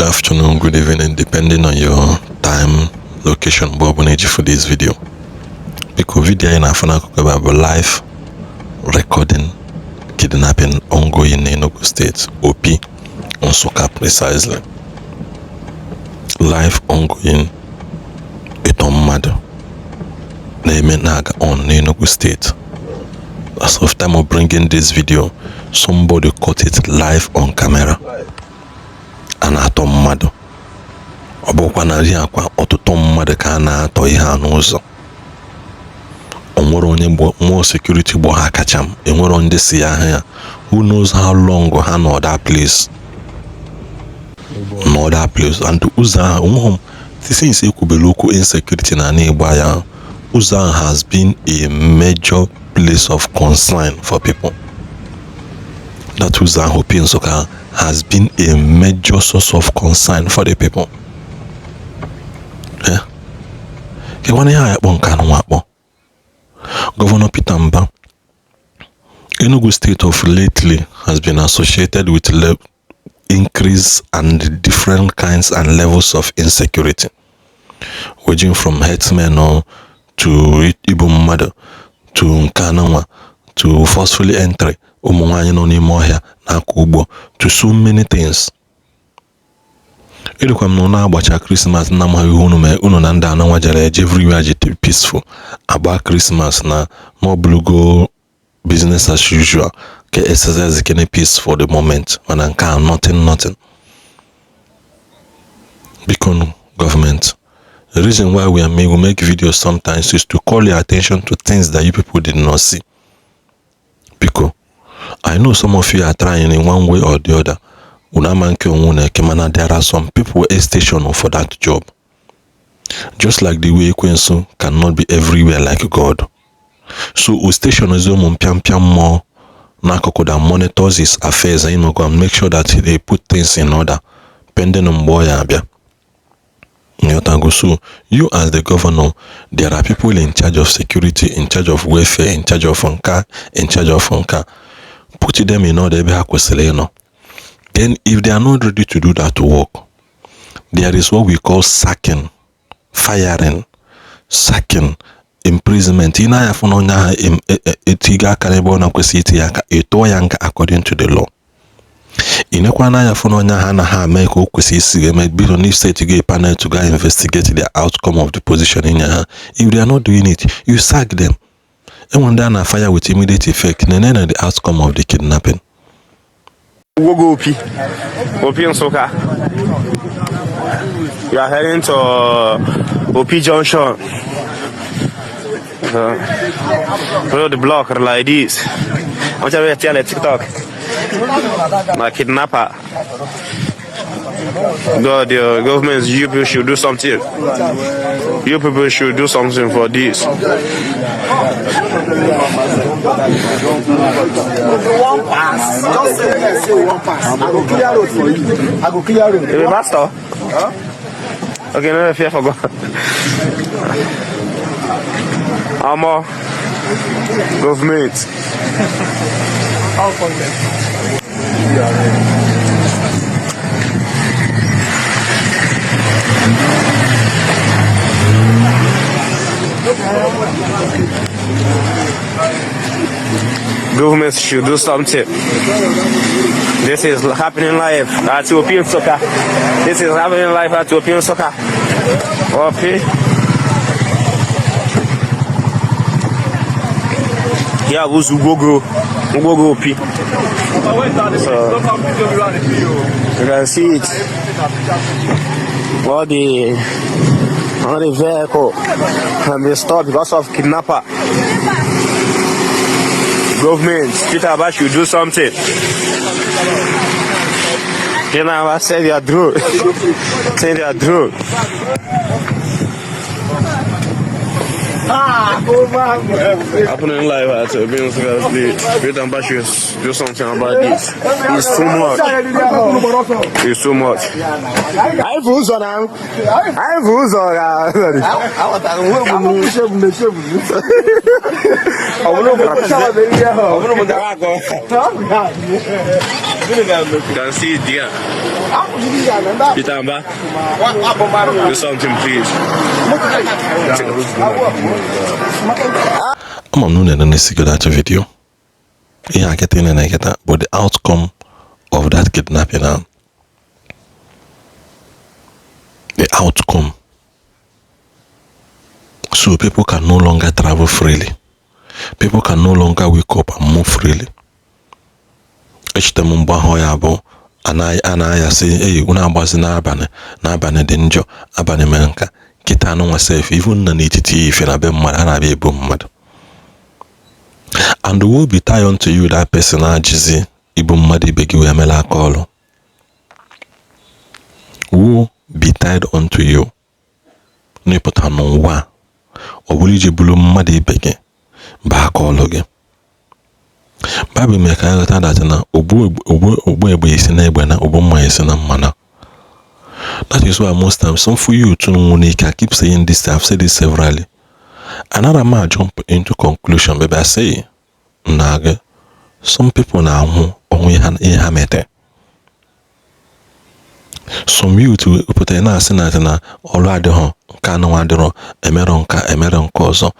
Afternoon, good evening, depending on your time, location, mgbe ọbụla iji for this video. Biko, video anyị na-afụ n'akụkụ ebe a bụ live recording kidnapping ongoing in Enugu State, Opi, Nsukka precisely. Live ongoing ịtọ mmadụ na-eme na-aga on n'Enugu State. As of time of bringing this video, somebody caught it live on camera. A na-atọ mmadụ. Ọ bụkwa na ri akwa ọtụtụ mmadụ ka a na-atọ ihe a n'ụzọ. O nwere onye mmụọ security gbọ ha kacha m, enwero ndị si ya ahụ ya. Who knows how long ha nọ that place, nọ that place. And ụzọ ahụ onweghị m, since ekwubere okwu insecurity na ala Igbo ya, ụzọ ahụ has been a major place of concern for people. That ụzọ ahụ, Opi Nsukka, has been a major source of concern for the people. Eh? Kekwana ihe a akpọ nke anụ akpọ Governor Peter Mbah. Enugu State of lately has been associated with increase and different kinds and levels of insecurity, ranging from herdsmen or to igbu mmadụ, to nke anụnwa, to forcefully entry ụmụ nwaanyị nọ n'ime ọhịa na-akọ ugbo, to so many things. Erikwa m na ụnụ agbacha Christmas na amaghị ihe unu mee. Unu na ndị anụnwa jere eje, everywhere ji peaceful agba Christmas na n'ọbụlụgo business as usual, ka exercise kene peace for the moment. Mana nke a, nothing, nothing. Biko nu, government, the reason why we make videos sometimes is to call your attention to things that you people did not see. Biko, I know some of you are trying in one way or the other. Unu ama nke onwe unu eke, mana there are some people a station for that job. Just like the way ekwensu cannot be everywhere like God, so o station is ụmụ mpịampịa mmụọ n'akụkụ that monitors his affairs and go and make sure that they put things in order pending mgbe ọ ya abịa. Nghọtago? So you as the governor, there are people in charge of security, in charge of welfare, in charge of nka, in charge of nka. Put them in order ebe ha kwesịrị ịnọ. Then if they are not ready to do that work, there is what we call sacking, firing, sacking, imprisonment. Ị na-anya fụ na onye ahụ etigo aka n'ebe ọ na-kwesịghị itinye aka, ịtụọ ya nga according to the law. Ị nekwa n'anya fụ na onye ahụ anaghị ame ka o kwesịrị isi eme, bido na set go a panel to go and investigate the outcome of the position inye ha. If they are not doing it, you sack them. Enwe ndị a na-fire with immediate effect. Nene na the outcome of the kidnapping. Ugwogo Opi, Opi Nsukka. We are heading to Opi Junction. Road block like this. I'm trying to tell TikTok. My kidnapper. God, the government, you people should do something. You people should do something for this. If you want pass, just say yes, say you want pass. I go clear road for you. I go clear road. You be pastor? Huh? Okay, no fear for God. Omo, government. How content? Government should do something. This is happening live at Opi Nsukka. This is happening live at Opi Nsukka. Opi. Yeah, was Ugwogo. Ugwogo Opi. So, you can see it. All the vehicle can be stopped because of kidnapper. Government, Peter Mbah should do something. Peter Mbah said they are drone. Say they are drone. Happening live at Opi Nsukka Street. Peter Mbah should do something about this. It's too much. It's too much. Anyị bụ ụzọ na anyị bụ ụzọ ga ọ bụrụ You can see it there. Peter Mba, do something, please. Ama m na unu enenesigo that video. Ihe a kịta ị na-eketa bụ the outcome of that kidnapping now. The outcome. So people can no longer travel freely. People can no longer wake up and move freely. Echeta m mgbe ahụ ya bụ a na-ayasị eyi unu agbazi n'abalị, n'abalị dị njọ, abalị mere nka. Kịta anụ nwa sef, even na n'etiti ife na be mmadụ, a na-abịa ebu mmadụ. And woe betide unto you that person ajizi ibu mmadụ ibe gị wee mere aka ọlụ. Woe betide unto you n'ịpụta n'ụwa ọ bụrụ iji bụrụ mmadụ ibe gị bụ aka ọlụ gị. Baịbụl mere ka anyị ghọta that na ogbu egbe esi na egbe na ogbu mma esi na mma na. That is why most times some for you to nwụ ike. I keep saying this, I've said this severally. Another man jump into conclusion, but I say na gị some people na-ahụ onwe ha ihe ha mete. Some youth pụtara na-asị na na ọrụ adịghọ, nke anụ adịrọ, emerọ nka, emerọ nke ọzọ.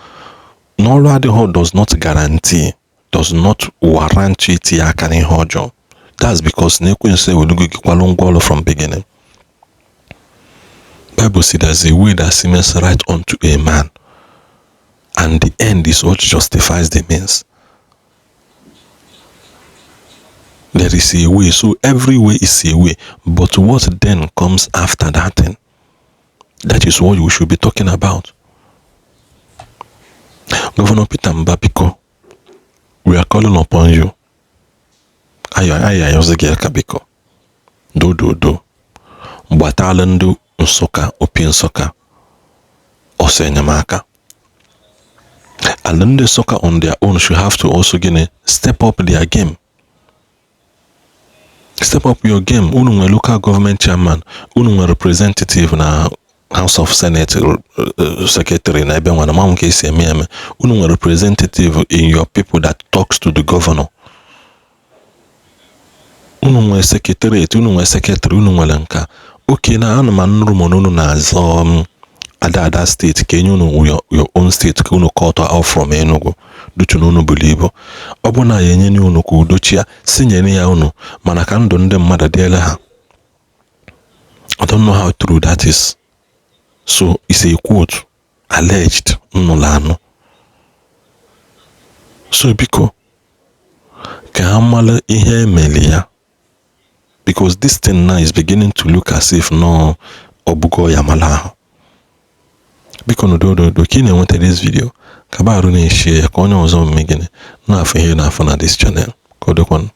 N'ọrụ adịghọ does not guarantee, does not warrant you itinye aka n'ihe ọjọọ. That's because na ekwensu ewelugo gị kwalụ ngwa ọrụ from beginning. Bible says there's a way that seems right unto a man, and the end is what justifies the means. There is a way, so every way is a way, but what then comes after that thing? That is what we should be talking about. Governor Peter Mba, biko, we are calling upon you. Ayo ayọzi gị aka biko. Do do do. Gbatala ndị Nsụka, Opi Nsụka ọsọ enyemaka. And ndị Nsụka on their own should have to also gịnị step up their game. Step up your game. Unu nwere local government chairman, unu nwere representative na House of Senate, secretary na ebe nwa na manwụ ka esi eme eme. Unu nwere representative in your people that talks to the governor. Unu nwere secretariat, unu nwere secretary, unu nwere nka. Okay, na ana m anụrụ m na unu na-azọ ada ada steeti ka enye unu your own state ka unu cut off from Enugu dutu na unu buru ibu. Ọ bụ na ya enye unu ka udo chia si nyere ya unu, mana ka ndụ ndị mmadụ dịele ha. I don't know how true that is. So it's a quote alleged nnụlụ anụ. So biko ka ha mara ihe emeli ya, because this thing now is beginning to look as if no ọbụgo ya mara ahụ. Biko n'udododo ka ị na-enweta this video, ka ba arụ na-eshie ya ka onye ọzọ mme gịnị na-afụ ihe na-afụ na this channel ka ọ dịkwanụ.